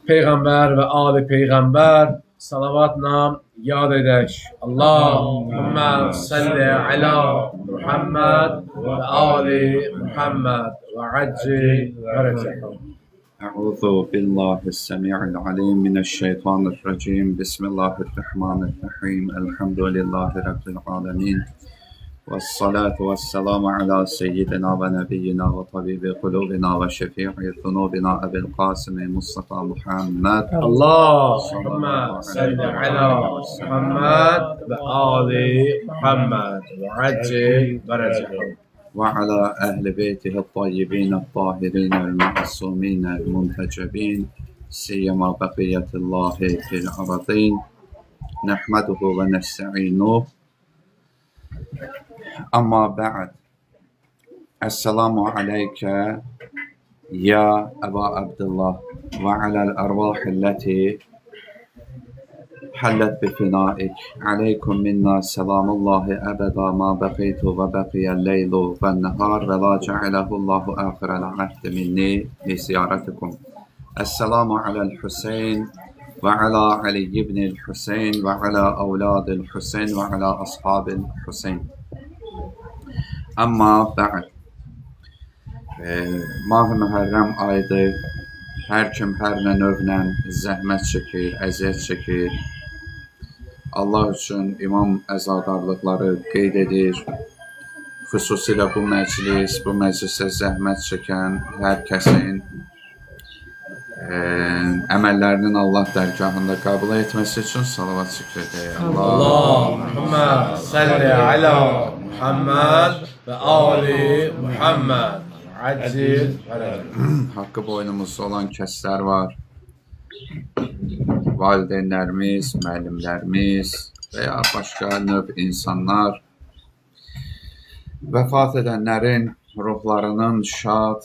Peyğəmbər və ali peyğəmbər salavatla yad edək. Allahümmə salli əla Muhammed və ali Muhammed və accil fərəcəhum. أعوذ بالله السميع العليم من الشيطان الرجيم. بسم الله الرحمن الرحيم. الحمد لله رب العالمين. والصلاة والسلام على سيدنا ونبينا وطبيب قلوبنا وشفيع ذنوبنا أبي القاسم مصطفى محمد. Allahümmə salli əla Muhammed və ali Muhammed və accil fərəcəhum. وعلى أهل بيته الطيبين الطاهرين المعصومين المنتجبين سيما بقية الله في الأرضين. نحمده ونستعينه. أما بعد، السلام عليك يا أبا عبد الله وعلى الأرواح التي حلت بفنائك. عليكم منا سلام الله أبدا ما بقيت وبقي الليل والنهار، ولا جعله الله آخر العهد مني لزيارتكم. السلام على الحسين وعلى علي بن الحسين وعلى أولاد الحسين وعلى أصحاب الحسين. Amma bə'd. Mah-ı Məhərrəm ayıdır. Hər kim hər nə növlə zəhmət çəkir, əziyyət çəkir. Allah üçün imam əzadarlıqları qeyd edir. Xüsusilə bu məclis, bu məclisə zəhmət çəkən hər kəsin əməllərinin Allah dərgahında qəbul etməsi üçün salavat zikr edək. Allahümmə salli əla Muhammed və ali Muhammed və accil fərəcəhum. Haqqı boynumuzda olan kəslər var. Valideynlərimiz, müəllimlərimiz və ya başqa növ insanlar. Vəfat edənlərin ruhlarının şad,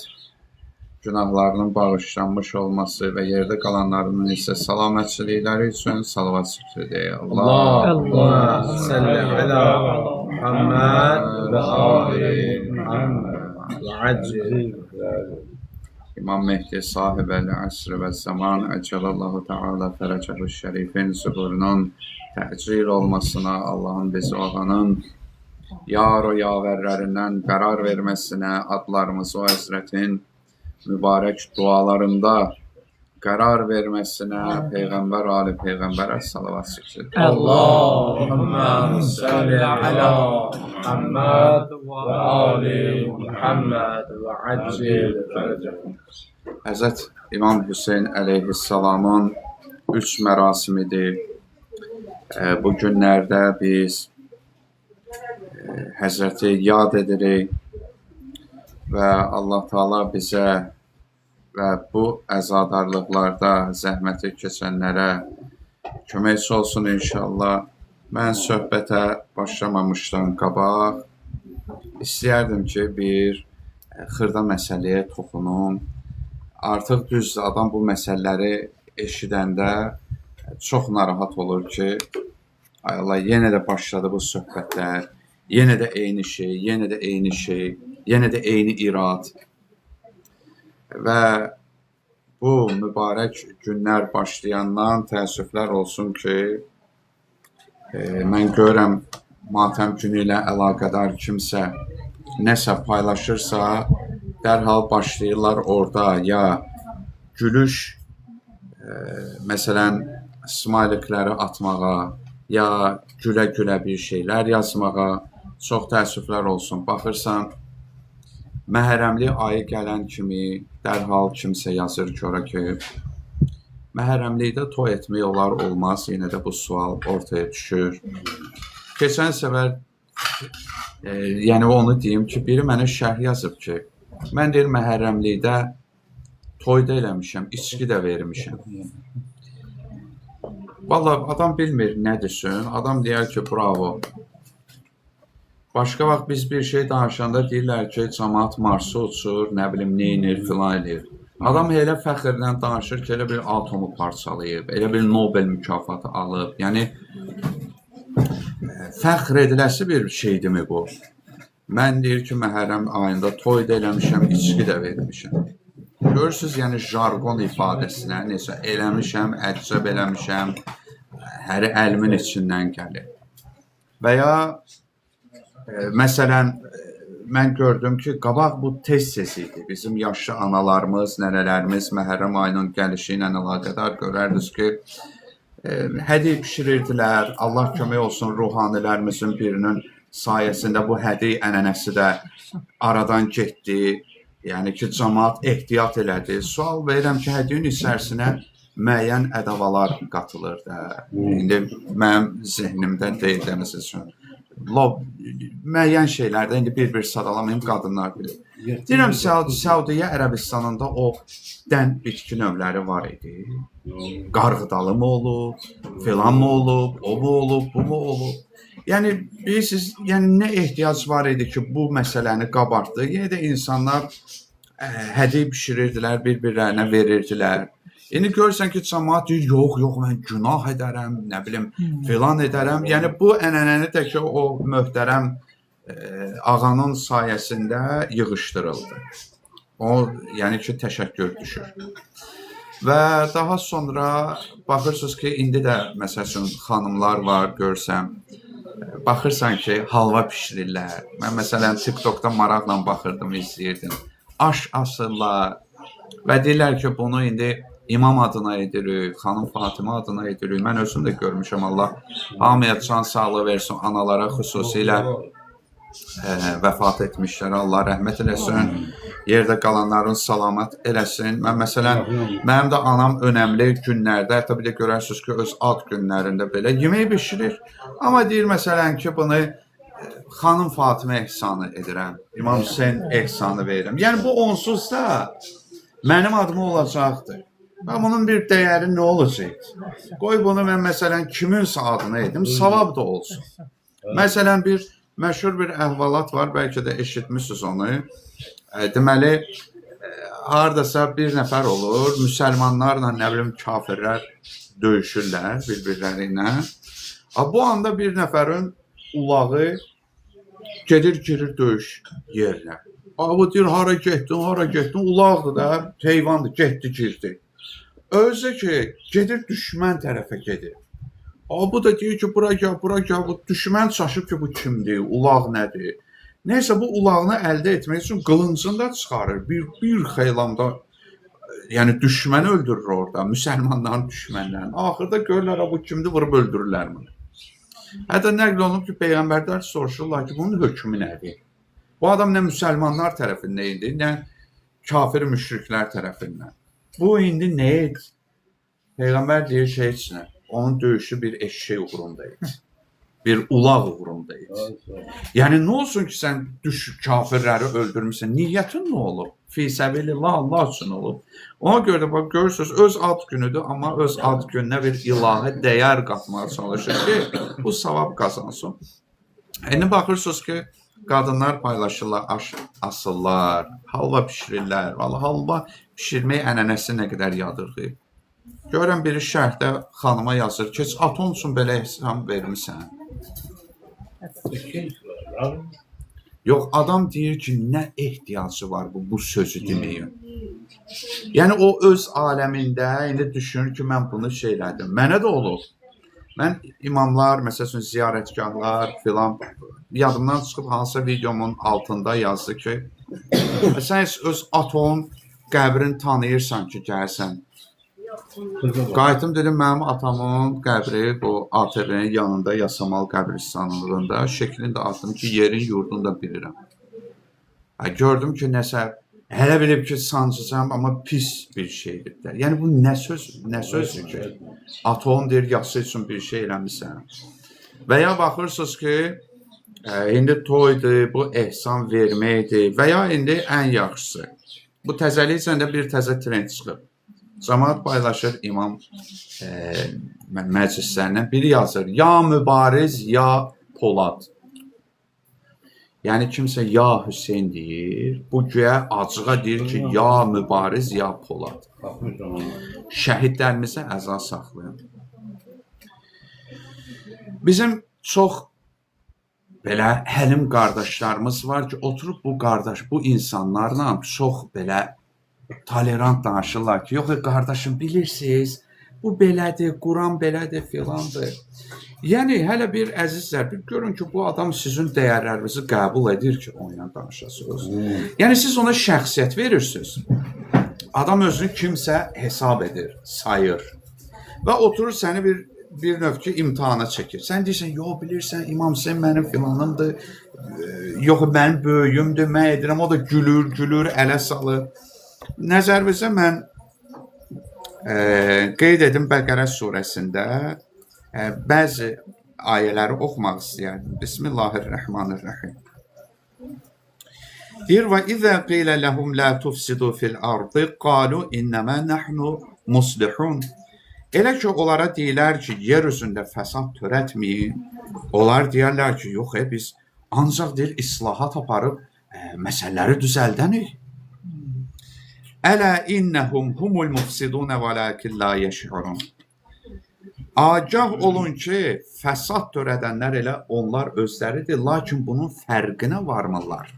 günahlarının bağışlanmış olması və yerdə qalanlarının isə salamətçilikləri üçün salavat zikr edək. Allahümmə salli əla Muhammed və ali Muhammed və accil fərəcəhum. İmam Mehdi sahibəl əsr və zaman əcəlallahu təala fərəcəhu şərifin zühurunun təcil olmasına, Allahın bizi ağanın yar o yavərlərindən qərar verməsinə, adlarımızı o həzrətin mübarək dualarında qərar verməsinə, Peyğəmbər ali Peyğəmbərə salavat zikr edək. Allahümmə salli əla Muhammed və ali Muhammed və accil fərəcəhum. Həzrət İmam Hüseyn əleyhissalamın üç mərasimidir. Bu günlərdə biz Həzrəti yad edirik və Allah Teala bizə və bu əzadarlıqlarda zəhməti keçənlərə köməkçi olsun inşallah. Mən söhbətə başlamamışdan qabaq istəyərdim ki, bir xırda məsələyə toxunum. Artıq düzdür, adam bu məsələləri eşidəndə çox narahat olur ki, ay Allah, yenə də başladı bu söhbətlər, yenə də eyni şey, yenə də eyni şey, yenə də eyni irad. Və bu mübarək günlər başlayandan təəssüflər olsun ki, mən görürəm matəm günü ilə əlaqədar kimsə nəsə paylaşırsa, dərhal başlayırlar orada ya gülüş, məsələn, smaylikləri atmağa, ya gülə-gülə bir şeylər yazmağa. Çox təəssüflər olsun. Baxırsan, Məhərrəmlik ayı gələn kimi dərhal kimsə yazır ki, ora ki, Məhərrəmlikdə toy etmək olar, olmaz. Yenə də bu sual ortaya düşür. Keçən səfər, yəni onu deyim ki, biri mənə şərh yazıb ki, mən deyir Məhərrəmlikdə toy da eləmişəm, içki də vermişəm. Vallahi adam bilmir nə desin. Adam deyər ki, bravo. Başqa vaxt biz bir şey danışanda deyirlər ki, camaat Marsa uçur, nə bilim, neynir, filan eləyir. Adam elə fəxrlə danışır ki, elə bir atomu parçalayıb, elə bir Nobel mükafatı alıb. Yəni fəxr ediləsi bir şeydirmi bu? Mən deyir ki, Məhərrəm ayında toy da eləmişəm, içki də vermişəm. Görürsünüz, yəni jargon ifadəsinə necə eləmişəm, əcəb eləmişəm, həri əlimin içindən gəlir. Və ya məsələn, mən gördüm ki, qabaq bu tez-tez idi. Bizim yaşlı analarımız, nənələrimiz Məhərrəm ayının gəlişi ilə əlaqədar görərdiniz ki, hədiy bişirirdilər. Allah kömək olsun ruhanilərimizin birinin sayəsində bu hədiy ənənəsi də aradan getdi. Yəni ki, camaat ehtiyat elədi. Sual verirəm ki, hədiyin içərisinə müəyyən ədavalar qatılır da. İndi mənim zehnimdə deyil də, məsəl üçün. Müəyyən şeylərdə indi bir-bir sadalamayım, qadınlar bilir. Deyirəm, Səudiyyə Ərəbistanında o dən bitki növləri var idi. Qarğıdalı mı olub, filan mı olub, o mu olub, bu mu olub? Yəni, bilirsiniz, yəni nə ehtiyac var idi ki, bu məsələni qabartdı? Yenə də insanlar hədiy bişirirdilər, bir-birlərinə verirdilər. İndi görürsən ki, camaat deyir, yox, yox, mən günah edərəm, nə bilim, filan edərəm. Yəni, bu ənənəni də ki, o möhtərəm ağanın sayəsində yığışdırıldı. O, yəni ki, təşəkkür düşür. Və daha sonra baxırsınız ki, indi də, məsəl üçün, xanımlar var, görsəm, baxırsan ki, halva bişirirlər. Mən, məsələn, TikTokda maraqla baxırdım, izləyirdim. Aş asırlar və deyirlər ki, bunu indi İmam adına edirik, xanım Fatimə adına edirik. Mən özüm də görmüşəm, Allah hamıya can sağlığı versin, analara xüsusilə vəfat etmişlərə Allah rəhmət eləsin, yerdə qalanların salamat eləsin. Mən məsələn, mənim də anam önəmli günlərdə, hətta bir də görərsiniz ki, öz ad günlərində belə yemək bişirir. Amma deyir məsələn ki, bunu xanım Fatimə ehsanı edirəm, İmam Hüseyn ehsanı verirəm. Yəni bu onsuz da mənim adıma olacaqdır. Və bunun bir dəyəri nə olacaq? Qoy bunu mən məsələn kiminsə adına edim, savab da olsun. Məsələn bir məşhur bir əhvalat var, bəlkə də eşitmişsiniz onu. Deməli, hardasa bir nəfər olur, müsəlmanlarla, nə bilim, kafirlər döyüşürlər bir-birləri ilə. Bu anda bir nəfərin ulağı gedir, girir döyüş yerinə. Bu deyir, hara getdin, hara getdin, ulaqdır da, heyvandır, getdi, girdi. Özü ki, gedir düşmən tərəfə gedir. Bu da deyir ki, bura gəl, bura gəl, bu düşmən çaşıb ki, bu kimdir, ulaq nədir? Neysə, bu ulağını əldə etmək üçün qılıncını da çıxarır, bir xeylamda, yəni düşməni öldürür orada, müsəlmanların düşmənlərini. Axırda görürlər, bu kimdir, vurub öldürürlər bunu. Hətta nəql olunub ki, peyğəmbərlər soruşurlar ki, bunun hökmü nədir? Bu adam nə müsəlmanlar tərəfindən idi, nə kafir müşriklər tərəfindən. Bu indi nə edir? Peyğəmbər deyir ki, heç nə. Onun döyüşü bir eşşək uğrunda idi. Bir ulaq uğrunda idi. Yəni, nə olsun ki, sən kafirləri öldürmüsən? Niyyətin nə olub? Fi səbilillah, Allah üçün olub. Ona görə də, bax, görürsünüz, öz ad günüdür, amma öz ad gününə bir ilahi dəyər qatmağa çalışır ki, bu savab qazansın. İndi baxırsınız ki, qadınlar paylaşırlar, aş asırlar, halva bişirirlər. Vallahi halva bişirmək ənənəsi nə qədər yadırdı. Görürəm biri şərhdə xanıma yazır ki, heç aton üçün belə ehsan vermisən. Yox, adam deyir ki, nə ehtiyacı var bu sözü deməyin. Yəni o öz aləmində indi düşünür ki, mən bunu şey elədim. Mənə də olub. Mən imamlar, məsəl üçün ziyarətgahlar filan yadımdan çıxıb hansısa videomun altında yazdı ki, sən heç öz aton qəbrini tanıyırsan ki, gəlsən. Qayıtdım dedim, mənim atamın qəbri bu ATV-nin yanında Yasamal qəbristanlığında. Şəklini də atdım ki, yerin yurdunu da bilirəm. Gördüm ki, nəsə hələ bilib ki, sancacam, amma pis bir şeydir də. Yəni bu nə söz, nə sözdür ki? Atom deyir, yası üçün bir şey eləmisən. Və ya baxırsınız ki, indi toydur, bu ehsan verməkdir və ya indi ən yaxşısı. Bu təzəlikcə də bir təzə trend çıxıb. Camaat paylaşır imam məclislərindən. Biri yazır, ya Mübariz, ya Polad. Yəni kimsə ya Hüseyn deyir, bu güya acığa deyir ki, ya Mübariz, ya Polad. Şəhidlərimizə əza saxlayın. Bizim çox belə həlim qardaşlarımız var ki, oturub bu qardaş, bu insanlarla çox belə tolerant danışırlar ki, yox qardaşım bilirsiniz, bu belədir, Quran belədir filandır. Yəni hələ bir əzizlər, bir görün ki, bu adam sizin dəyərlərinizi qəbul edir ki, onunla danışasınız. Yəni siz ona şəxsiyyət verirsiniz. Adam özünü kimsə hesab edir, sayır və oturur səni bir növ ki imtahana çəkir. Sən deyirsən, yox bilirsən, İmam Hüseyn mənim filanımdır, yox mənim böyüyümdür, mən edirəm. O da gülür, gülür, ələ salır. Nəzərinizə mən qeyd edim Bəqərə surəsində bəzi ayələri oxumaq istəyərdim. Bismillahirrahmanirrahim. Deyir və izə qilə ləhum la tufsidu fil ardı qalu innəmə nəhnu muslihun. Elə ki onlara deyirlər ki, yer üzündə fəsad törətməyin. Onlar deyərlər ki, yox, biz ancaq deyir islahat aparıb məsələləri düzəldənik. Ələ innəhum humul mufsidun vəlakin la yeş'urun. Agah olun ki, fəsad törədənlər elə onlar özləridir, lakin bunun fərqinə varmırlar.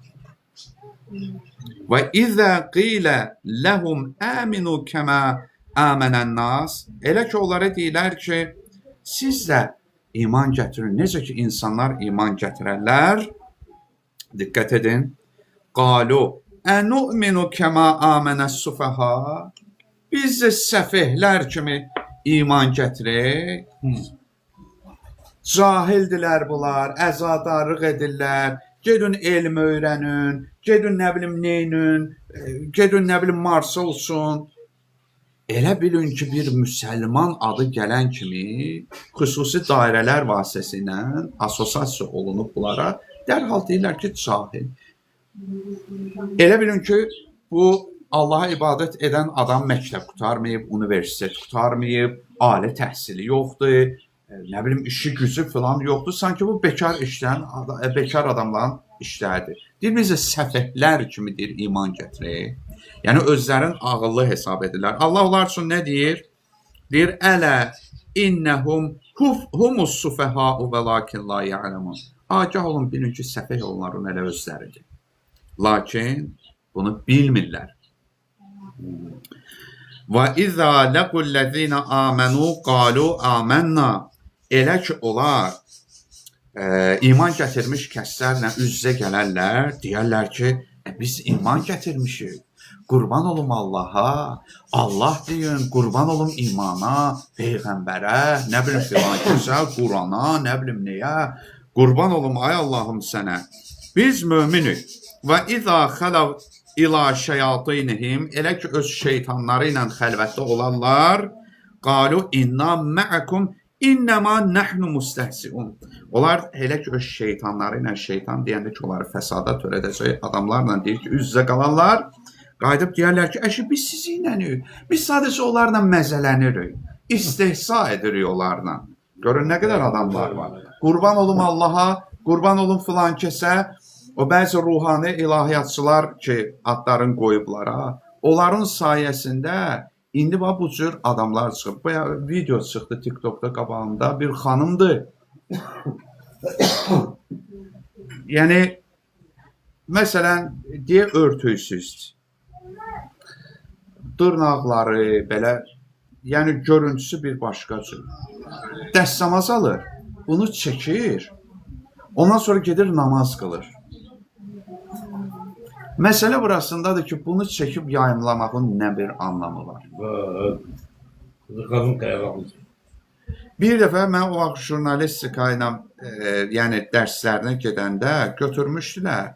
Və izə qilə ləhum aminu kəmə amenən nas. Elə ki onlara deyirlər ki, siz də iman gətirin. Necə ki insanlar iman gətirərlər. Diqqət edin. Qalu ənu'minu kəma amenəs sufaha. Biz də səfehlər kimi iman gətirək. Cahildilər bunlar, əzadarlıq edirlər. Gedin elm öyrənin, gedin nə bilim neynün, gedin nə bilim Marsa olsun. Elə bilin ki, bir müsəlman adı gələn kimi xüsusi dairələr vasitəsilə asosiasiya olunub bunlara, dərhal deyirlər ki, cahil. Elə bilin ki, bu Allaha ibadət edən adam məktəb qurtarmayıb, universitet qurtarmayıb, ali təhsili yoxdur, nə bilim işi gücü falan yoxdur. Sanki bu bekar işləyən, bekar adamların işləridir. Deyir bizə səfehlər kimi deyir iman gətirək. Yəni özlərin ağıllı hesab edirlər. Allah onlar üçün nə deyir? Deyir ələ innəhum humus sufəhau və lakin la ya'lemun. Agah olun, bilin ki, səfeh onların elə özləridir. Lakin bunu bilmirlər. Və izə lequllezina amenu qalu amanna. Elə ki onlar iman gətirmiş kəslərlə üz-üzə gələrlər, deyərlər ki, biz iman gətirmişik. Qurban olum Allaha, Allah deyin, qurban olum imana, peyğəmbərə, nə bilim filan kəsə, Qurana, nə bilim nəyə. Qurban olum ay Allahım sənə. Biz möminik. Və izə xələv ila şeyatinihim, elə ki öz şeytanları ilə xəlvətdə olarlar, qalu inna ma'akum innema nahnu mustəhziun. Onlar elə ki öz şeytanları ilə, şeytan deyəndə ki, onları fəsada törədəcək adamlarla deyir ki, üz-üzə qalarlar. Qayıdıb deyərlər ki, əşi biz sizinləyik. Biz sadəcə onlarla məzələnirik. İstehza edirik onlarla. Görün nə qədər adamlar var. Qurban olum Allaha, qurban olum filan kəsə. O bəzi ruhani ilahiyyatçılar ki, adlarını qoyublar ha. Onların sayəsində indi bax bu cür adamlar çıxıb. Baya video çıxdı TikTokda qabağında bir xanımdır. Yəni məsələn deyə örtüksüz. Dırnaqları belə, yəni görüntüsü bir başqa cür. Dəstəmaz alır, bunu çəkir. Ondan sonra gedir namaz qılır. Məsələ burasındadır ki, bunu çəkib yayımlamağın nə bir anlamı var? Qadın qayğılı. Bir dəfə mən o vaxt jurnalistika ilə, yəni dərslərinə gedəndə götürmüşdülər.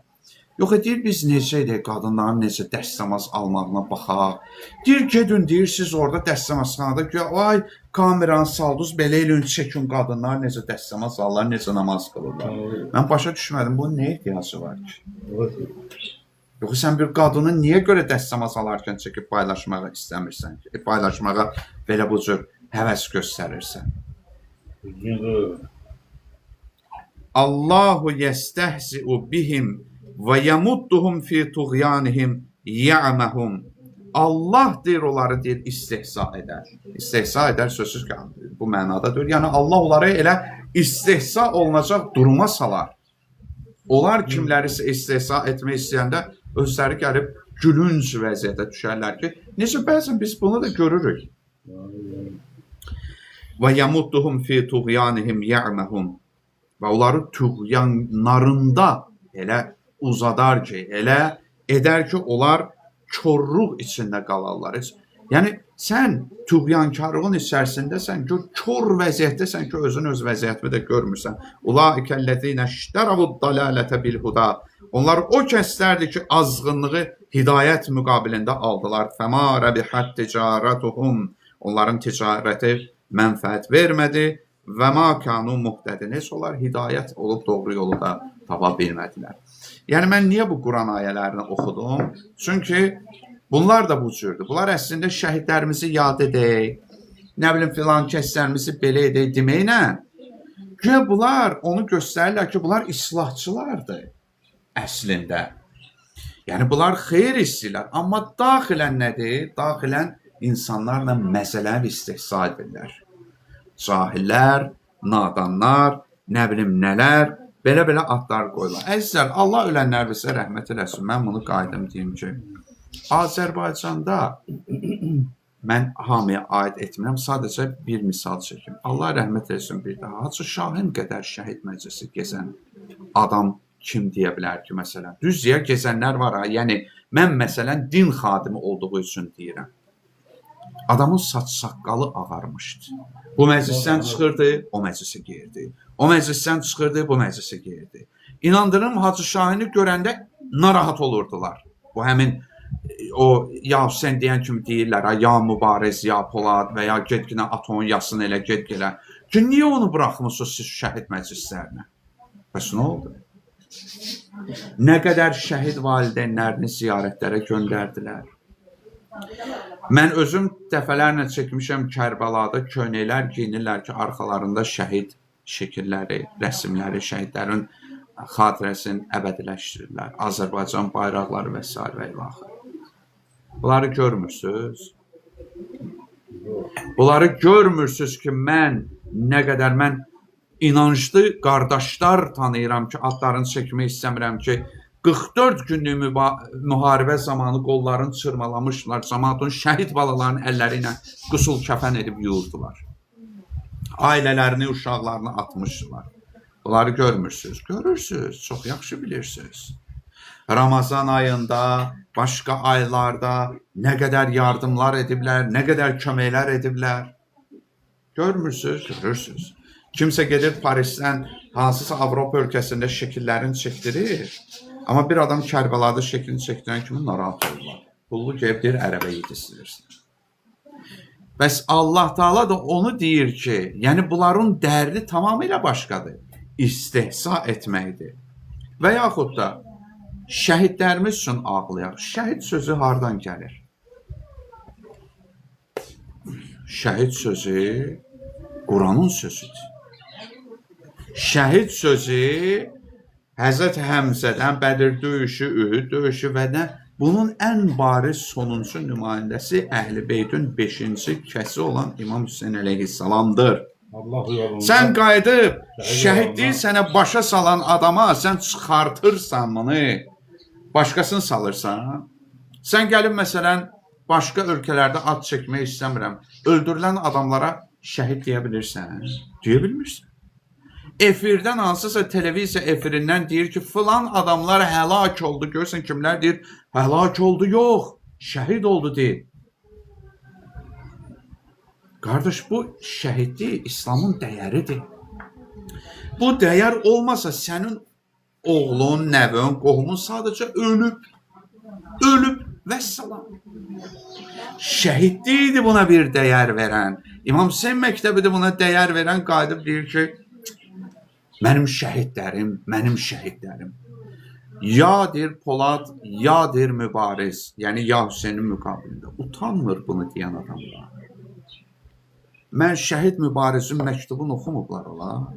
Yox, deyir biz necə edək qadınların necə dəstəmaz almağına baxaq. Deyir gedin, deyir siz orada dəstəmazxanada ki, ay kameranı saldınız, belə eləyin, çəkin qadınlar necə dəstəmaz alırlar, necə namaz qılırlar. Mən başa düşmədim, bunun nə ehtiyacı var ki? Yox, sən bir qadını niyə görə dəstəmaz alarkən çəkib paylaşmağı istəmirsən ki? Paylaşmağa belə bu cür həvəs göstərirsən. Allahu yestəhzi'u bihim və yamudduhum fi tuğyanihim ya'mahun. Allah deyir onları deyir istehza edər. İstehza edər sözsüz ki bu mənada deyir. Yəni Allah onları elə istehza olunacaq duruma salar. Onlar kimlərisə istehza etmək istəyəndə özləri gəlib gülünc vəziyyətə düşərlər ki, necə bəzən biz bunu da görürük. Və yamudduhum fi tuğyanihim ya'mahun. Və onları tuğyanlarında elə uzadar ki, elə edər ki, onlar korluq içində qalarlar. Yəni sən tuğyankarlığın içərisindəsən, gör kor vəziyyətdəsən ki, özün öz vəziyyətini də görmürsən. Ulaikəllezine iştəravud-dalalətə bil-huda. Onlar o kəslərdir ki, azğınlığı hidayət müqabilində aldılar. Fəma rəbihət ticarətuhum. Onların ticarəti mənfəət vermədi və ma kanu muhtədin. Heç onlar hidayət olub doğru yolu da tapa bilmədilər. Yəni mən niyə bu Quran ayələrini oxudum? Çünki bunlar da bu cürdür. Bunlar əslində şəhidlərimizi yad edək, nə bilim filan kəslərimizi belə edək deməklə güya bunlar onu göstərirlər ki, bunlar islahçılardır əslində. Yəni bunlar xeyir istəyirlər, amma daxilən nədir? Daxilən insanlarla məzələnib istehza edirlər. Cahillər, nadanlar, nə bilim nələr, belə-belə adlar qoyurlar. Əzizlər, Allah ölənlərimizə rəhmət eləsin. Mən bunu qayıdım deyim ki, Azərbaycanda mən hamıya aid etmirəm, sadəcə bir misal çəkim. Allah rəhmət eləsin bir daha. Hacı Şahin qədər şəhid məclisi gezən adam kim deyə bilər ki, məsələn, düz deyə gezənlər var ha. Yəni mən məsələn din xadimi olduğu üçün deyirəm. Adamın saç saqqalı ağarmışdı. Bu məclisdən çıxırdı, o məclisə girdi. O məclisdən çıxırdı, bu məclisə girdi. İnandırım Hacı Şahini görəndə narahat olurdular. Bu həmin o ya Hüseyn deyən kimi deyirlər, ha, ya Mübariz, ya Polad və ya get-ginə at onun yasını elə get-gelə. Ki niyə onu buraxmısınız siz şəhid məclislərinə? Bəs nə oldu? Nə qədər şəhid valideynlərini ziyarətlərə göndərdilər. Mən özüm dəfələrlə çəkmişəm Kərbəlada köynəklər geyinirlər ki, arxalarında şəhid şəkilləri, rəsimləri, şəhidlərin xatirəsini əbədiləşdirirlər. Azərbaycan bayraqları və sair və ilaxır. Bunları görmürsünüz. Bunları görmürsünüz ki, mən nə qədər mən inanclı qardaşlar tanıyıram ki, adlarını çəkmək istəmirəm ki, 44 günlük müharibə zamanı qollarını çırmalamışlar, cəmaatın şəhid balalarının əlləri ilə qüsul kəfən edib yuyurdular. Ailələrini, uşaqlarını atmışdılar. Bunları görmürsünüz. Görürsünüz, çox yaxşı bilirsiniz. Ramazan ayında, başqa aylarda nə qədər yardımlar ediblər, nə qədər köməklər ediblər. Görmürsünüz, görürsünüz. Kimsə gedir Parisdən hansısa Avropa ölkəsində şəkillərini çəkdirir. Amma bir adam Kərbəlada şəklini çəkdirən kimi narahat olurlar. Pullu gəlib deyir, ərəbə yetişdirirsən. Bəs Allah Taala da onu deyir ki, yəni bunların dərdi tamamilə başqadır. İstehza etməkdir. Və yaxud da şəhidlərimiz üçün ağlayaq. Şəhid sözü hardan gəlir? Şəhid sözü Quranın sözüdür. Şəhid sözü Həzrət Həmzədən Bədir döyüşü, Ühüd döyüşü və nə bunun ən bariz sonuncu nümayəndəsi Əhl-i Beytin 5-ci kəsi olan İmam Hüseyn əleyhissalamdır. Allah yolunda. Sən qayıdıb şəhidliyi sənə başa salan adama sən çıxartırsan bunu. Başqasını salırsan. Sən gəlib məsələn başqa ölkələrdə ad çəkmək istəmirəm. Öldürülən adamlara şəhid deyə bilirsən? Deyə bilmirsən. Efirdən hansısa televiziya efirindən deyir ki, filan adamlar həlak oldu. Görürsən kimlər deyir, həlak oldu, yox, şəhid oldu deyir. Qardaş, bu şəhidlik İslamın dəyəridir. Bu dəyər olmasa sənin oğlun, nəvən, qohumun sadəcə ölüb. Ölüb vəssalam. Şəhidlikdir buna bir dəyər verən. İmam Hüseyn məktəbidir buna dəyər verən, qayıdıb deyir ki, mənim şəhidlərim, mənim şəhidlərim. Ya deyir Polad, ya deyir Mübariz, yəni ya Hüseynin müqabilində. Utanmır bunu deyən adamlar. Mən şəhid Mübarizin məktubunu oxumublar olar.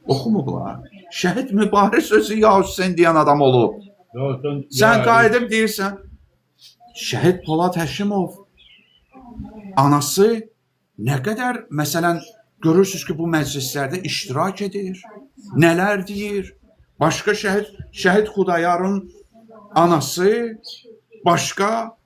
Oxumublar. Şəhid Mübariz sözü ya Hüseyn deyən adam olub. Zaten Sən qayıdıb deyirsən, şəhid Polad Həşimov anası nə qədər məsələn görürsüz ki, bu məclislərdə iştirak edir, nələr deyir. Başqa şəhid Xudayarın anası, başqa.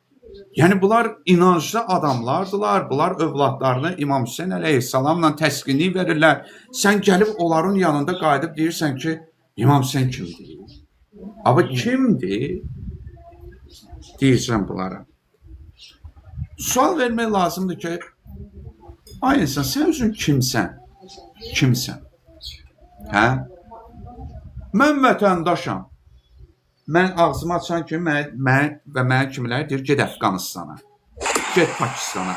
Yəni bunlar inanclı adamlardılar. Bunlar övladlarını İmam Hüseyn əleyhissalamla təskinlik verirlər. Sən gəlib onların yanında qayıdıb deyirsən ki, İmam Hüseyn kimdir? Amma kimdir? Deyirsən bunlara. Sual vermək lazımdır ki, ay insan, sən özün kimsən? Kimsən? Hə? Mən vətəndaşam. Mən ağzımı açan kimi mən və mənə kimlər deyir, get Əfqanistana, get Pakistana,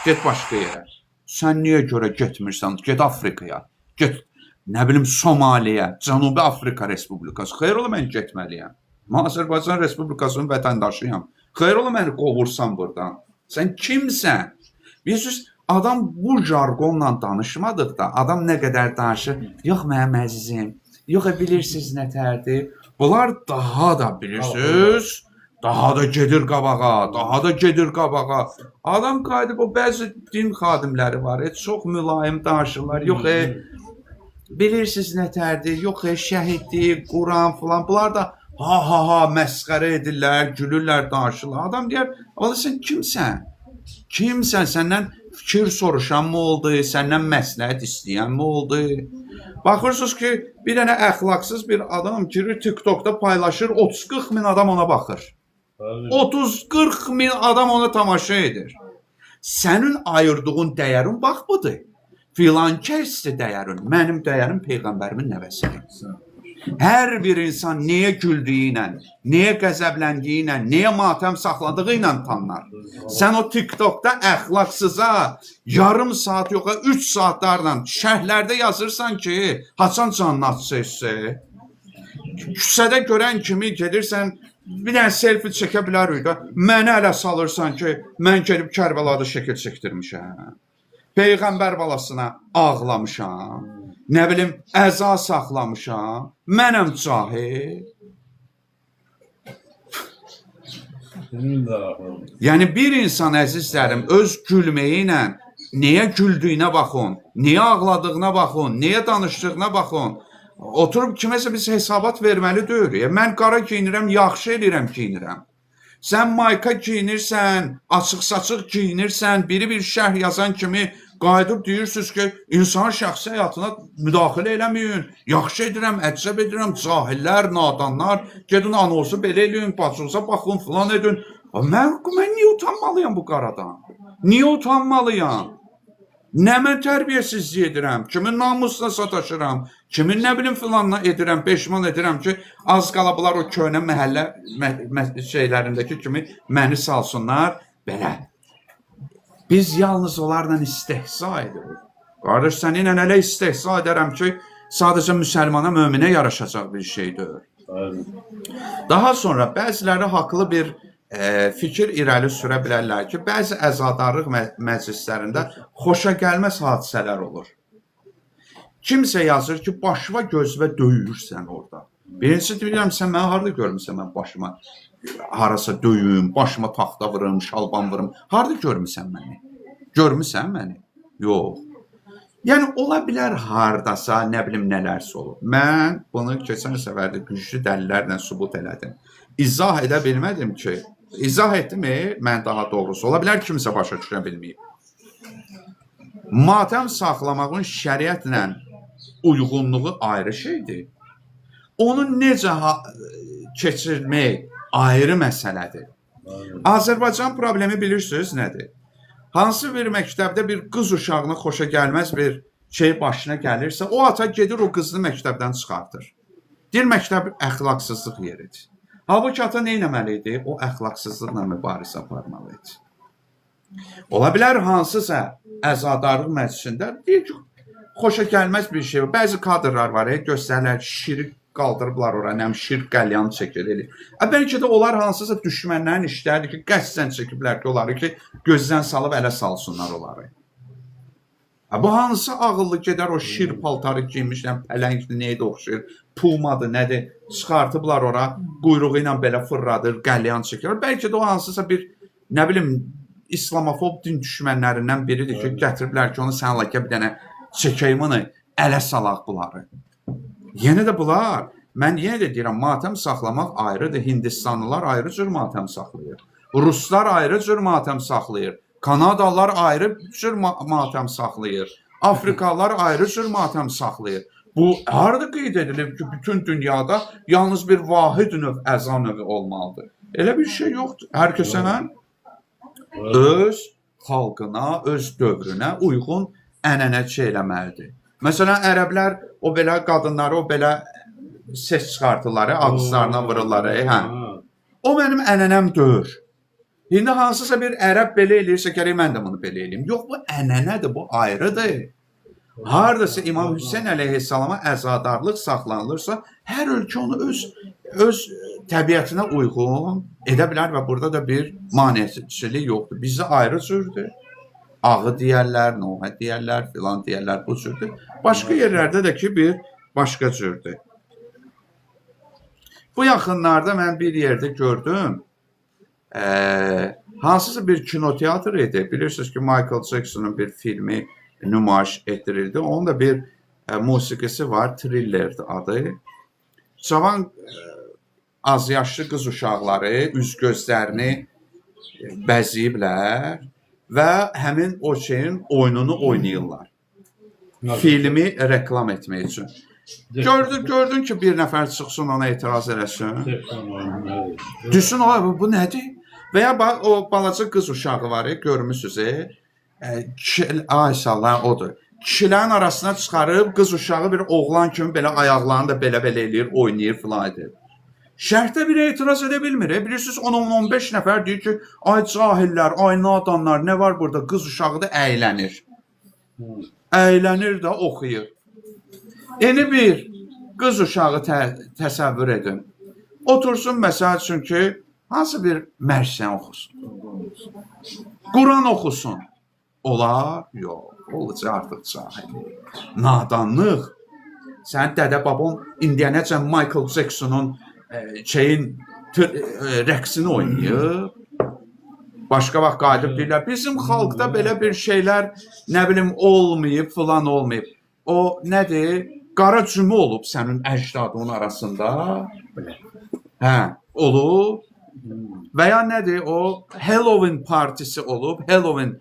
get başqa yerə. Sən niyə görə getmirsən? Get Afrikaya, get nə bilim Somaliyə, Cənubi Afrika Respublikası. Xeyr ola mən getməliyəm. Mən Azərbaycan Respublikasının vətəndaşıyam. Xeyr ola məni qovursan burdan. Sən kimsən? Bilirsiniz, adam bu jarqonla danışmadıqda, adam nə qədər danışır, yox mənim əzizim, yox bilirsiniz nətərdir. Bunlar daha da bilirsiniz, daha da gedir qabağa, daha da gedir qabağa. Adam qayıdıb o bəzi din xadimləri var, çox mülayim danışırlar. Yox, bilirsiniz nətərdir, yox, şəhiddir, Quran filan. Bunlar da ha ha ha məsxərə edirlər, gülürlər, danışırlar. Adam deyər, "Valla sən kimsən? Kimsən? Səndən fikir soruşan mı oldu? Səndən məsləhət istəyən mi oldu?" Baxırsınız ki, bir dənə əxlaqsız bir adam girir TikTokda paylaşır, 30-40 min adam ona baxır. 30-40 min adam ona tamaşa edir. Sənin ayırdığın dəyərin bax budur. Filan kəsdir dəyərin. Mənim dəyərim peyğəmbərimin nəvəsidir. Hər bir insan nəyə güldüyü ilə, nəyə qəzəbləndiyi ilə, nəyə matəm saxladığı ilə tanınar. Sən o TikTokda əxlaqsıza yarım saat yox, 3 saatlarla şərhlərdə yazırsan ki, haçan canını açsın. Küçədə görən kimi gedirsən, bir dənə selfie çəkə bilərik də. Məni ələ salırsan ki, mən gedib Kərbəlada şəkil çəkdirmişəm. Peyğəmbər balasına ağlamışam. Nə bilim, əza saxlamışam. Mənəm cahil. Yəni bir insan əzizlərim öz gülməyi ilə nəyə güldüyünə baxın, nəyə ağladığına baxın, nəyə danışdığına baxın. Oturub kiməsə biz hesabat verməli deyilik. Mən qara geyinirəm, yaxşı eləyirəm geyinirəm. Sən mayka geyinirsən, açıq-saçıq geyinirsən, biri bir şərh yazan kimi qayıdıb deyirsiniz ki, insan şəxsi həyatına müdaxilə eləməyin. Yaxşı edirəm, əcəb edirəm, cahillər, nadanlar, gedin anonsu belə eləyin, bacınıza baxın, filan edin. Mən niyə utanmalıyam bu qaradan? Niyə utanmalıyam? Nə mən tərbiyəsizlik edirəm, kimin namusuna sataşıram, kimin nə bilim filanla edirəm, peşman edirəm ki, az qala bunlar o köhnə məhəllə şeylərindəki kimi məni salsınlar. Belə. Biz yalnız onlarla istehza edirik. Qardaş, səninlə elə istehza edərəm ki, sadəcə müsəlmana, möminə yaraşacaq bir şeydir. Daha sonra bəziləri haqlı bir fikir irəli sürə bilərlər ki, bəzi əzadarlıq məclislərində xoşa gəlməz hadisələr olur. Kimsə yazır ki, başıma gözümə döyürsən orada. Birincisi deyirəm, sən məni harada görmüsən, mən başıma harasa döyüm, başıma taxta vurum, şalban vurum. Harada görmüsən məni? Görmüsən məni? Yox. Yəni ola bilər hardasa, nə bilim nələrsə olub. Mən bunu keçən səfər də güclü dəlillərlə sübut elədim. İzah edə bilmədim ki, izah etdim, mən daha doğrusu. Ola bilər kimsə başa düşə bilməyib. Matəm saxlamağın şəriətlə uyğunluğu ayrı şeydir. Onu necə keçirmək ayrı məsələdir. Azərbaycan problemi bilirsiniz nədir? Hansı bir məktəbdə bir qız uşağına xoşa gəlməz bir şey başına gəlirsə, o ata gedir o qızını məktəbdən çıxartır. Deyir məktəb əxlaqsızlıq yeridir. Halbuki ata nə etməli idi? O əxlaqsızlıqla mübarizə aparmalı idi. Ola bilər hansısa əzadarlıq məclisində deyir ki, xoşa gəlməz bir şey var. Bəzi kadrlar var, göstərirlər şirik qaldırıblar ora, nəm şir qəlyan çəkir eləyir. Bəlkə də onlar hansısa düşmənlərin işləridir ki, qəsdən çəkiblər ki, onları ki, gözdən salıb ələ salsınlar onları. Bu hansı ağıllı gedər o şir paltarı geyinmiş, nə pələngdir, nəyə də oxşayır, pumadır, nədir, çıxartıblar ora, quyruğu ilə belə fırladır, qəlyan çəkir. Bəlkə də o hansısa bir, nə bilim, İslamofob din düşmənlərindən biridir ki, gətiriblər ki, onu sən ləkə bir dənə çəkəyim onu, ələ salaq bunları. Yenə də bunlar Mən yenə də deyirəm, matəm saxlamaq ayrıdır. Hindistanlılar ayrı cür matəm saxlayır. Ruslar ayrı cür matəm saxlayır. Kanadalılar ayrı cür matəm saxlayır. Afrikalılar ayrı cür matəm saxlayır. Bu harda qeyd edilib ki, bütün dünyada yalnız bir vahid növ əza növü olmalıdır. Elə bir şey yoxdur. Hər kəsənə öz xalqına, öz dövrünə uyğun ənənə eləməlidir. Məsələn, ərəblər o belə qadınları o belə ses çıxartırlar, ağızlarına vururlar, hə. O mənim ənənəm deyil. İndi hansısa bir ərəb belə eləyirsə, gərək mən də bunu belə eləyim. Yox, bu ənənədir, bu ayrıdır. Hardasa İmam Hüseyn əleyhissalama əzadarlıq saxlanılırsa, hər ölkə onu öz təbiətinə uyğun edə bilər və burada da bir maneəçilik yoxdur. Bizdə ayrı cürdür. Ağı deyərlər, nohə deyərlər, filan deyərlər, bu cürdür. Başqa yerlərdə də ki, bir başqa cürdür. Bu yaxınlarda mən bir yerdə gördüm. Hansısa bir kinoteatr idi. Bilirsiniz ki, Michael Jackson'un bir filmi nümayiş etdirildi. Onun da bir musiqisi var, Thrillerdir adı. Cavan az yaşlı qız uşaqları üz gözlərini bəzəyiblər və həmin o şeyin oyununu oynayırlar. Filmi reklam etmək üçün. Gördün ki, bir nəfər çıxsın ona etiraz eləsin. Düşün, o bu nədir? Və ya bax, o balaca qız uşağı var, görmüsünüz. Ay sallan odur. Kişilərin arasına çıxarıb qız uşağı bir oğlan kimi belə ayaqlarını da belə-belə eləyir, oynayır filan edir. Şərhdə bir etiraz edə bilmir. Bilirsiniz 10-15 nəfər deyir ki, ay cahillər, ay nadanlar, nə var burada? Qız uşağı da əylənir. Əylənir də oxuyur. Yeni bir qız uşağı təsəvvür edin. Otursun məsəl üçün ki, hansı bir mərsiyə oxusun. Quran oxusun. Olar? Yox. Olacaq artıq cahillik. Nadanlıq. Sənin dədə babon indiyənəcən Michael Jackson'un rəqsini oynayıb. Başqa vaxt qayıdıb deyirlər, bizim xalqda belə bir şeylər, nə bilim, olmayıb, filan olmayıb. O nədir? Qara cümə olub sənin əcdadının arasında. Hə, olub. Və ya nədir? O Halloween partisi olub, Halloween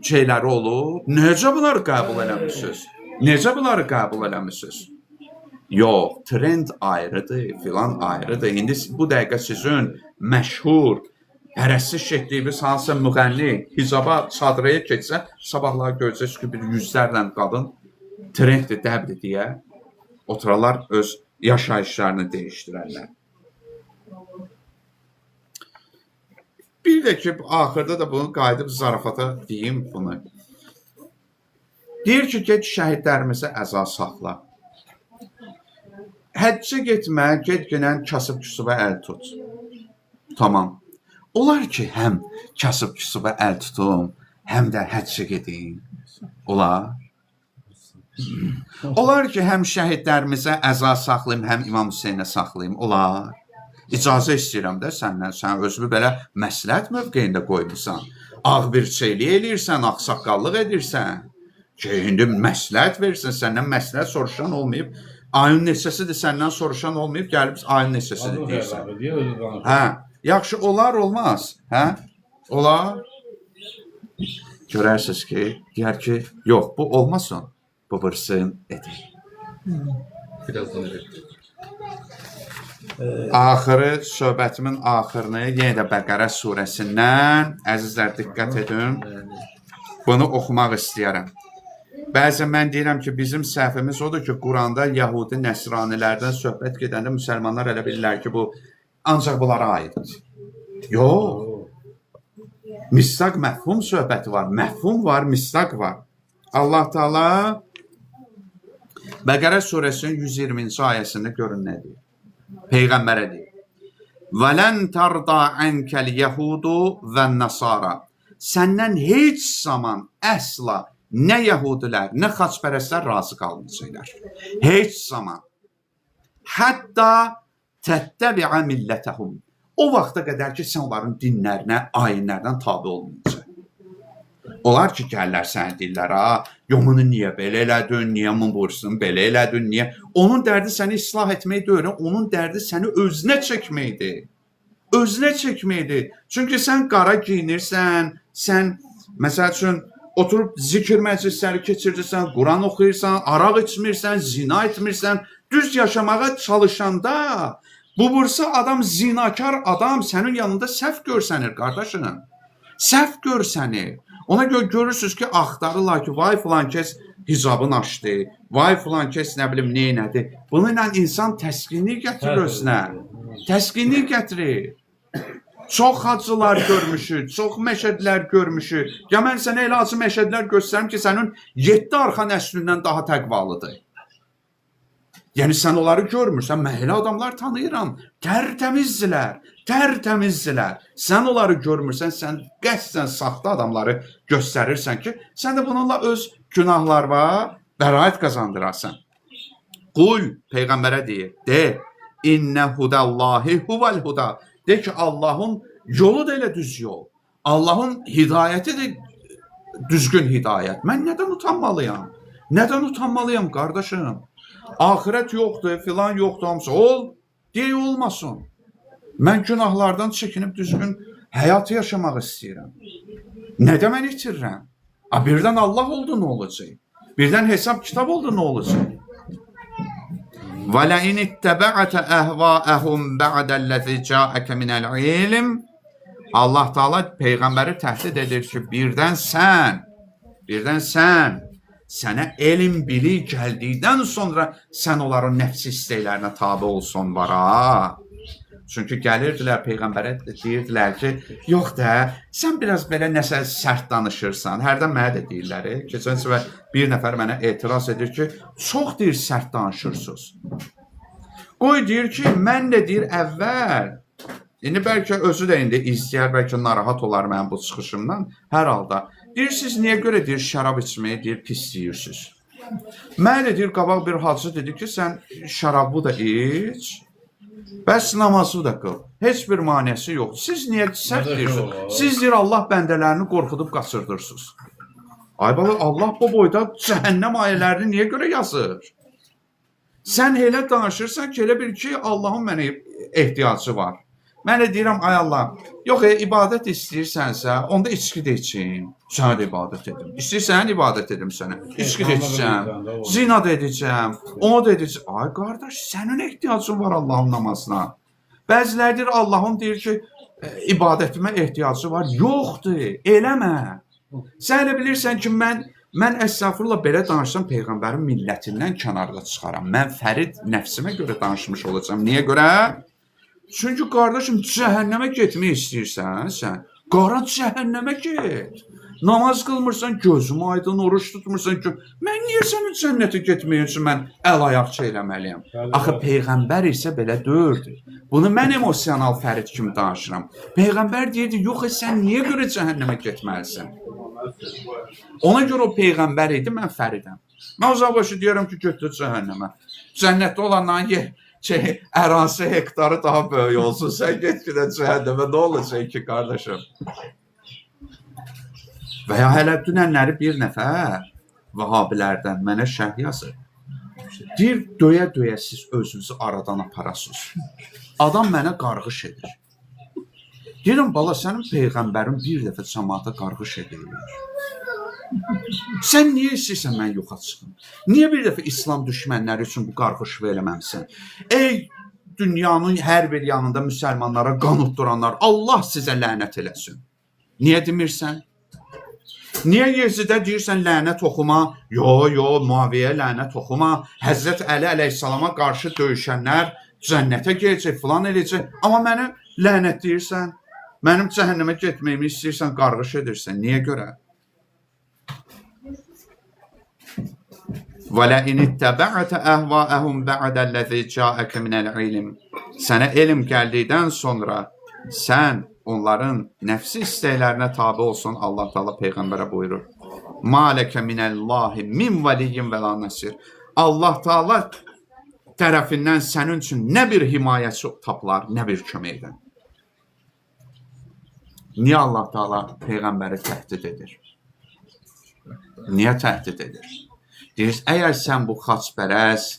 şeyləri olub. Necə bunları qəbul eləmisiniz? Necə bunları qəbul eləmisiniz? Yox, trend ayrıdır, filan ayrıdır. İndi bu dəqiqə sizin məşhur pərəstiş etdiyiniz hansısa müğənni hicaba, çadıraya keçsə, sabahlar görəcəksiniz ki, bir yüzlərlə qadın trenddir, dəbdir deyə oturarlar, öz yaşayışlarını dəyişdirərlər. Bir də ki, axırda da bunu qayıdıb zarafata deyim bunu. Deyir ki, get şəhidlərimizə əza saxla. Həccə getmə, get ginən kasıb-küsubə əl tut. Tamam. Olar ki, həm kasıb-küsubə əl tutum, həm də həccə gedim. Olar. Olar ki, həm şəhidlərimizə əza saxlayım, həm İmam Hüseynə saxlayım. Olar. İcazə istəyirəm də səndən. Sən özünü belə məsləhət mövqeyində qoymusan. Ağ bir çeylik eləyirsən, ağsaqqallıq edirsən. Ki, indi məsləhət verirsən, səndən məsləhət soruşan olmayıb. Ayın neçəsidir səndən soruşan olmayıb, gəlib ayın neçəsidir deyirsən. Hə, yaxşı, olar, olmaz. Hə? Olar. Görərsiniz ki, deyər ki, yox, bu olmasın. Bu vırsın edir. Birazdan evet. Axırı, söhbətimin axırını yenə də Bəqərə surəsindən, əzizlər diqqət edin, bunu oxumaq istəyirəm. Bəzən mən deyirəm ki, bizim səhvimiz odur ki, Quranda Yahudi, Nəsranilərdən söhbət gedəndə müsəlmanlar elə bilirlər ki, bu ancaq bunlara aiddir. Yox. Misaq məfhum söhbəti var. Məfhum var, misaq var. Allah Teala Bəqərə surəsinin 120-ci ayəsində görün nə deyir. Peyğəmbərə deyir. "Vələn tarda ankəl yehudu və nasara." Səndən heç zaman əsla nə yəhudilər, nə xaçpərəstlər razı qalmayacaqlar. Heç zaman. Hətta təttəbi'a millətəhum. O vaxta qədər ki, sən onların dinlərinə, ayinlərdən tabe olmayacaq. Onlar ki, gəlirlər sənə deyirlər, ha, yox bunu niyə belə elədin, niyə bunu vursun, belə elədin, niyə? Onun dərdi səni islah etmək deyil, onun dərdi səni özünə çəkməkdir. Özünə çəkməkdir. Çünki sən qara giyinirsən, sən məsəl üçün oturub zikr məclisləri keçirirsən, Quran oxuyursan, araq içmirsən, zina etmirsən, düz yaşamağa çalışanda bu vursa adam zinakar adam sənin yanında səhv görsənir qardaşım. Səhv görsənir. Ona görə görürsüz ki, axtarırlar ki, vay filan kəs hicabını açdı, vay filan kəs nə bilim neynədi. Bununla insan təskinlik gətirir özünə. Təskinlik gətirir. Çox hacılar görmüşük, çox məşədlər görmüşük. Ya mən sənə elə acı məşədlər göstərim ki, sənin 7 arxa nəslindən daha təqvalıdır. Yəni sən onları görmürsən, mən elə adamlar tanıyıram. Tərtəmizdilər, tərtəmizdilər. Sən onları görmürsən, sən qəsdən saxta adamları göstərirsən ki, sən də bununla öz günahlarına bəraət qazandırasan. Qul peyğəmbərə deyir, de, innə hudallahi huval huda. De ki, Allahın yolu da elə düz yol. Allahın hidayəti də düzgün hidayət. Mən nədən utanmalıyam? Nədən utanmalıyam qardaşım? Axirət yoxdur, filan yoxdur, hamısı. Ol, deyə olmasın. Mən günahlardan çəkinib düzgün həyatı yaşamaq istəyirəm. Nədə mən itirirəm? A, birdən Allah oldu, nə olacaq? Birdən hesab kitab oldu, nə olacaq? وَلَئِنِ اتَّبَعْتَ أَهْوَاءَهُمْ بَعْدَ الَّذِي جَاءَكَ مِنَ الْعِلْمِ. Allah Teala peyğəmbəri təhdid edir ki, birdən sən, sənə elm bilik gəldikdən sonra sən onların nəfsi istəklərinə tabe olsun var ha. Çünki gəlirdilər peyğəmbərə deyirdilər ki, yox da, sən biraz belə nəsə sərt danışırsan. Hərdən mənə də deyirlər. Keçən səfər bir nəfər mənə etiraz edir ki, çox deyir sərt danışırsınız. Qoy deyir ki, mən də deyir əvvəl, indi bəlkə özü də indi izləyər, bəlkə narahat olar mənim bu çıxışımdan, hər halda. Deyir, siz niyə görə deyir şərab içməyi deyir pis deyirsiniz. Mənə də deyir qabaq bir hacı dedi ki, sən şərabı da iç, bəs namazı da qıl. Heç bir maneəsi yoxdur. Siz niyə sərt deyirsiniz? Siz deyir Allah bəndələrini qorxudub qaçırdırsınız. Ay bala, Allah bu boyda cəhənnəm ayələrini niyə görə yazır? Sən elə danışırsan ki, elə bil ki, Allahın mənə ehtiyacı var. Mən də deyirəm, ay Allah, yox, ibadət istəyirsənsə, onda içki də içim, sənə də ibadət edim. İstəyirsən, ibadət edim sənə. İçki də içəcəm, zina da edəcəm, onu da edəcəm. Ay qardaş, sənin ehtiyacın var Allahın namazına. Bəziləri deyir, Allahın deyir ki, ibadətimə ehtiyacı var. Yoxdur, eləmə. Sən elə bilirsən ki, mən əstəğfurullah belə danışsam peyğəmbərin millətindən kənarda çıxaram. Mən fərid nəfsimə görə danışmış olacağam. Niyə görə? Çünki qardaşım cəhənnəmə getmək istəyirsən sən. Qara cəhənnəmə get. Namaz qılmırsan, gözüm aydın, oruç tutmursan ki, mən niyə sənin cənnətə getməyin üçün mən əl ayaq eləməliyəm? Axı peyğəmbər isə belə deyirdi. Bunu mən emosional fərid kimi danışıram. Peyğəmbər deyirdi, yox, sən niyə görə cəhənnəmə getməlisən? Ona görə o peyğəmbər idi, mən fəridəm. Mən o zaman başı deyirəm ki, götür cəhənnəmə. Cənnətdə olanların ərazi hektarı daha böyük olsun. Sən get ki də cəhənnəmə, nə olacaq ki, qardaşım? Və ya hələ dünənləri bir nəfər Vahabilərdən mənə şərh yazır. Deyir, döyə-döyə siz özünüzü aradan aparasınız. Adam mənə qarğış edir. Deyirəm, bala, sənin peyğəmbərin bir dəfə camaata qarğış edir. Sən niyə istəyirsən mən yoxa çıxım? Niyə bir dəfə İslam düşmənləri üçün bu qarğışı eləməmsən? Ey dünyanın hər bir yanında müsəlmanlara qan utduranlar, Allah sizə lənət eləsin. Niyə demirsən? Niyə Yezidə deyirsən lənət oxuma? Yo, yo, Muaviyə lənət oxuma. Həzrət Əli əleyhissalama qarşı döyüşənlər cənnətə gedəcək, filan eləyəcək. Amma məni lənət deyirsən, mənim cəhənnəmə getməyimi istəyirsən, qarğış edirsən. Niyə görə? وَلَئِنِ اتَّبَعْتَ أَهْوَاءَهُمْ بَعْدَ الَّذِي جَاءَكَ مِنَ الْعِلْمِ. Sənə elm gəldikdən sonra sən onların nəfsi istəklərinə tabi olsun, Allah Teala peyğəmbərə buyurur. مَا لَكَ مِنَ اللّٰهِ مِنْ وَلِيٍّ وَلَا نَصِيرٍ. Allah Teala tərəfindən sənin üçün nə bir himayəçi tapılar, nə bir kömək edən. Niyə Allah Teala peyğəmbəri təhdid edir? Niyə təhdid edir? Deyir, əgər sən bu xaçpərəst,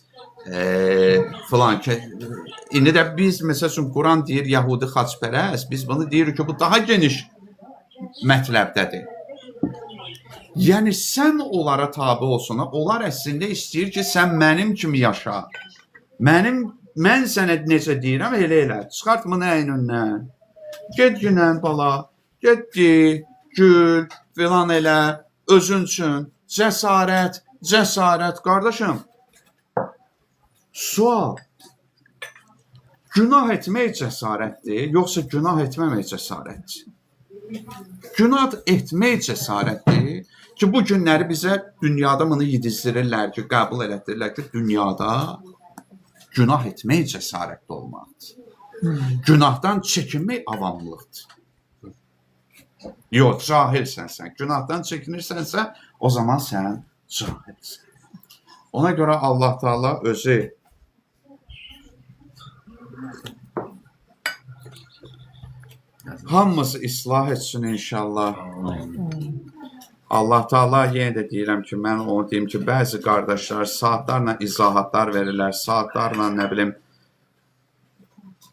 filan ki, indi də biz məsəl üçün Quran deyir Yahudi xaçpərəst, biz bunu deyirik ki, bu daha geniş mətləbdədir. Yəni sən onlara tabe olsun, onlar əslində istəyir ki, sən mənim kimi yaşa. Mən sənə necə deyirəm, elə elə. Çıxart bunu əynindən. Get günən bala, get di, gül, filan elə, özün üçün. Cəsarət, cəsarət, qardaşım. Sual. Günah etmək cəsarətdir, yoxsa günah etməmək cəsarətdir? Günah etmək cəsarətdir ki, bu günləri bizə dünyada bunu yedizdirirlər ki, qəbul elətdirirlər ki, dünyada günah etmək cəsarətli olmaqdır. Günahdan çəkinmək avamlıqdır. Yox, cahilsən sən. Günahdan çəkinirsənsə, o zaman sən cahilsən. Ona görə Allah Taala özü hamımızı islah etsin inşallah. Allah Taala yenə də deyirəm ki, mən onu deyim ki, bəzi qardaşlar saatlarla izahatlar verirlər, saatlarla nə bilim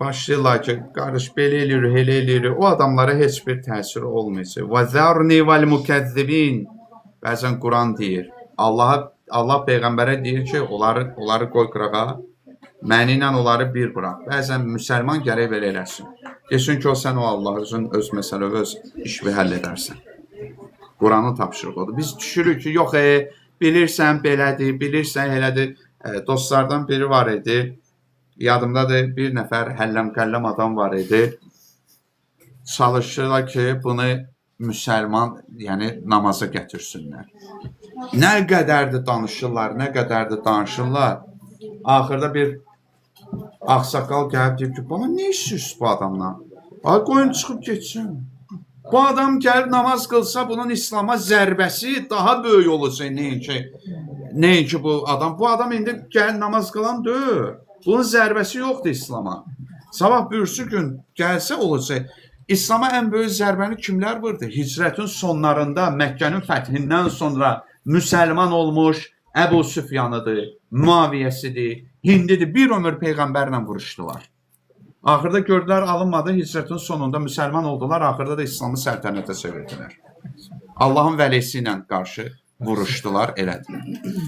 başlayırlar ki, qardaş belə eləyirik, elə eləyirik. O adamlara heç bir təsir olmayacaq. Və zərni vəl mükəzzibin. Bəzən Quran deyir. Allah peyğəmbərə deyir ki, onları qoy qırağa, məni ilə onları bir bıraq. Bəzən müsəlman gərək belə eləsin. Desin ki, o sən o Allah özün öz məsələ öz işvi həll edərsən. Quranın tapşırığı odur. Biz düşürük ki, yox, bilirsən belədir, bilirsən elədir. Dostlardan biri var idi. Yadımdadır, bir nəfər həlləm-qəlləm adam var idi. Çalışırlar ki, bunu müsəlman, yəni namaza gətirsinlər. Nə qədərdir danışırlar, nə qədərdir danışırlar. Axırda bir ağsaqqal gəlib deyib ki, bana nə istəyirsiniz bu adamdan? Ay, qoyun çıxıb getsin. Bu adam gəlib namaz qılsa, bunun İslama zərbəsi daha böyük olacaq nəinki bu adam. Bu adam indi gəl namaz qılan deyil. Bunun zərbəsi yoxdur İslama. Sabah bürsü gün gəlsə olacaq. İslama ən böyük zərbəni kimlər vurdu? Hicrətin sonlarında, Məkkənin fəthindən sonra müsəlman olmuş Əbu Süfyanıdır, Muaviyyəsidir, Hindidir. Bir ömür peyğəmbərlə vuruşdular. Axırda gördülər alınmadı, hicrətin sonunda müsəlman oldular, axırda da İslamı səltənətə çevirdilər. Allahın vəlisi ilə qarşı vuruşdular, elədilər.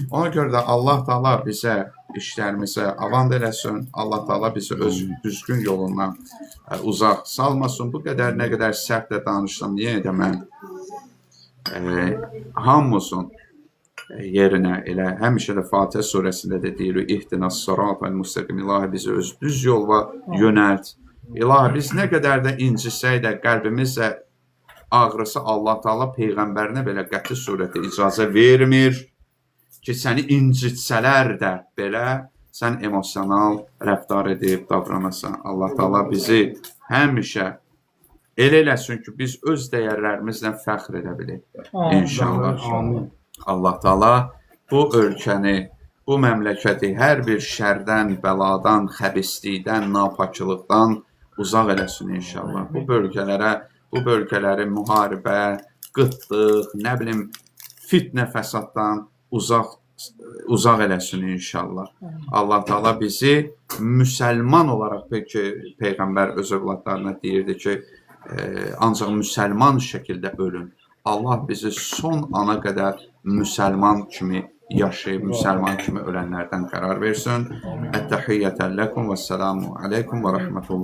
Ona görə də Allah Taala bizə, işlərimizə avant eləsin. Allah Taala bizi öz düzgün yolundan uzaq salmasın. Bu qədər nə qədər sərt də danışsam, yenə də mən hamımızın yerinə elə həmişə də Fatihə surəsində də deyirik, İhdinas sıratal müstəqim, İlahi bizi öz düz yola yönəlt. İlahi biz nə qədər də incisək də qəlbimizlə ağrısı Allah Taala peyğəmbərinə belə qəti surətdə icazə vermir ki, səni incitsələr də belə sən emosional rəftar edib davranasan. Allah Taala bizi həmişə elə eləsin ki, biz öz dəyərlərimizlə fəxr edə bilək. İnşallah. Amin. Allah Taala bu ölkəni, bu məmləkəti hər bir şərdən, bəladan, xəbislikdən, napaklıqdan uzaq eləsin inşallah. Bu bölgələrə, bu bölgələri müharibə, qıtlıq, nə bilim, fitnə fəsaddan uzaq eləsin inşallah. Allah Taala bizi müsəlman olaraq, peki peyğəmbər öz övladlarına deyirdi ki, ancaq müsəlman şəkildə ölün. Allah bizi son ana qədər müsəlman kimi yaşayıb, müsəlman kimi ölənlərdən qərar versin. Ət-təhiyyətə ləkum və selamu aleykum və rəhmətullah.